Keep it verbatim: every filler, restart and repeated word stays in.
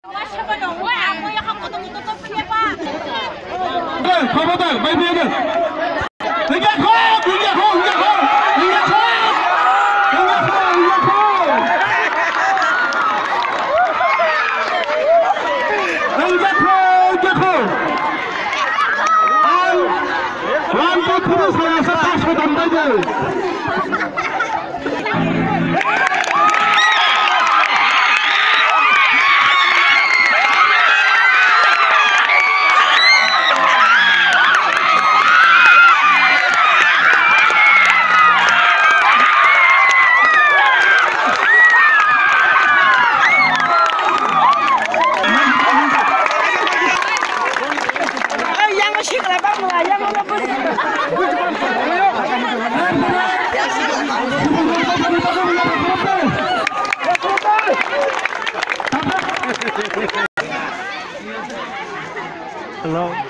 Dal, khobo dal, bai bai dal. India kho, India kho, India kho, India kho, India kho, India kho. India kho, India kho. Ang one, two, three saya sa ta so dam dai de. Yang sikla bang lah, yang. Hello.